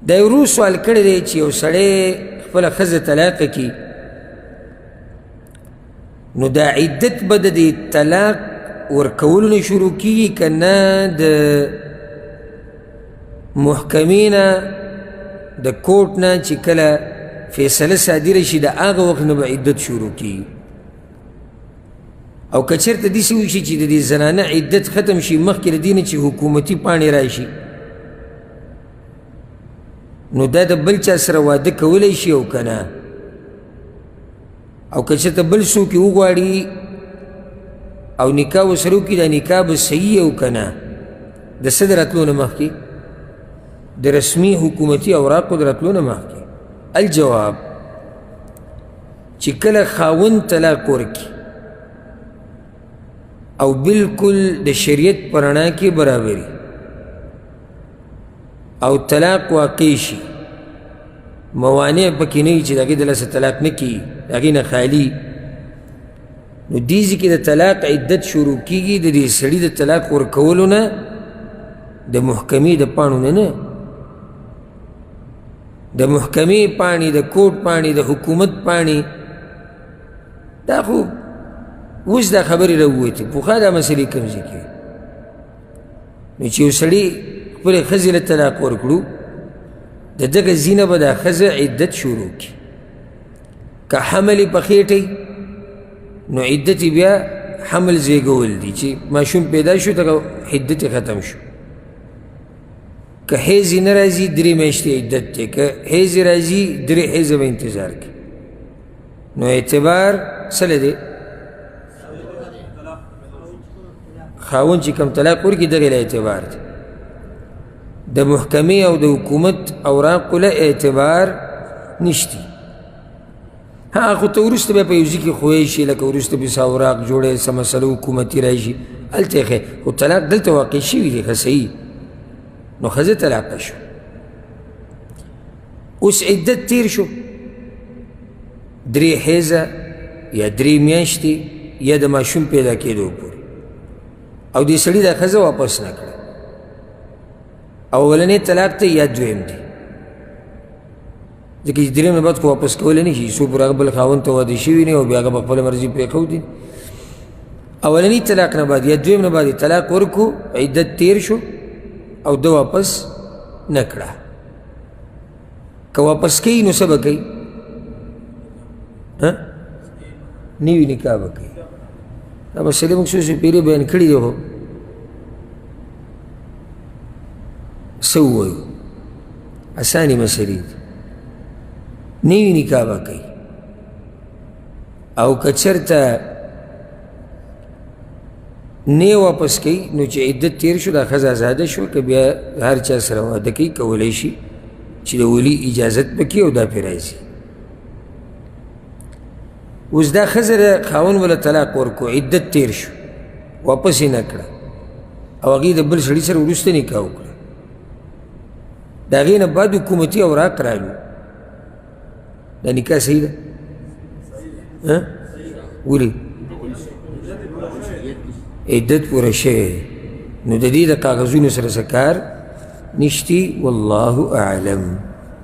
دا یو ورور سوال کړی دی چې یو سړی خپله ښځه طلاقه کړي، نو دا عدت به د دې طلاق ورکولو نه شروع کېږي که نه د محکمې نه، د کوټ نه چې کله فیصله صادره شي د هغه وخت نه به عدت شروع کېږي؟ او که چېرته داسې وشي چې د دې زنانه عدت ختم شي مخکې له دې نه چې حکومتي پاڼې راشي، نو دا د بل چا سره واده کولی شي او که نه؟ او که چېرته بل څوک یې وغواړي او نکاح ورسره وکړي، دا نکاح به صحیح او که نه؟ د څه د راتلو نه مخکې، د رسمي حکومتي اوراقو د راتلو نه مخکې. الجواب چې کله خاوند طلاق ورکړي او بالکل د شریعت په رڼا کې برابري او طلاق واقع شي، موانع پکې نه وي چې د هغې د لاسه طلاق نه کېږي، د هغې نه خالي، نو دې ځای کې د طلاق عدت شروع کېږي د دې سړي د طلاق ورکولو نه، د محکمې د پاڼو نه، نه د محکمې پاڼې، د کوټ پاڼې، د حکومت پاڼې. دا خو اوس دا خبرې راووتې، پخوا دا مسلې کوم ځای کې. نو چې یو سړي خپلې ښځې له طلاق ورکړو، د دغه ځای نه به دا ښځه عدت شروع کړي. که حمل یې په خېټه نو عدت یې بیا حمل زیږول دي، چې ماشوم پیدا شو دغه عدت یې ختم شو. که حیض یې نه راځي 3 میاشتې عدت دی، که حیض یې راځي 3 حیضه به انتظار کوي. نو اعتبار څه له دی؟ خاوند چې کوم طلاق ورکړي دغې له اعتبار دی. د محکمې او د حکومت اوراقو له اعتبار نشتی. ها خو ته وروسته بیا په یو ځای کې ښوی شي، لکه وروسته به څه اوراق جوړې، څه مسله حکومتي راشي، هلته یې ښه. خو طلاق دلته واقع شوي دی، ښه صحیح، نو ښځه طلاقه شو. اوس عدت تیر شو، 3 حیضه یا 3 میاشتې یا د ماشوم پیدا کېدو پورې، او دې سړي دا ښځه واپس نه کړه. اولنی طلاق دی یا دویم دی، ځکه چې دریم نه بعد خو واپس کولی نه شي، څو پورې هغه بل خاوند ته واده شوي نه او بیا هغه په خپله مرضي پرېښودي. اولنی طلاق نه بعد یا دویم نه بعد طلاق ورکو، عدت تیر شو او ده واپس نه کړه. که واپس کوي نو څه به کوي؟ نوې نکاح به کوي. دا مسئلې موږ څو څو پېرې بیان کړي دي، خو څه ووایو، اسانې مسئلې دي. نوې نکاح به کوي، او که چېرته نه واپس کوي نو چې عدت تیر شو دا ښځه ازاده شوه، که بیا هر چا سره واده کوي کولی شي چې د ولي اجازت پکې او دا پرې راځي. اوس دا ښځه د خاوند وله طلاق ورکړو، عدت تیر شو، واپس یې نه کړه، او هغې د بل سړي سره وروسته نکاح وکړه. د هغې نه بعد حکومتي اوراق رالو، دا نکاح صحیح ده؟ ولې؟ عدت پوره شوی دی، نو د دې د کاغذونو سره څه کار نشتی. والله اعلم.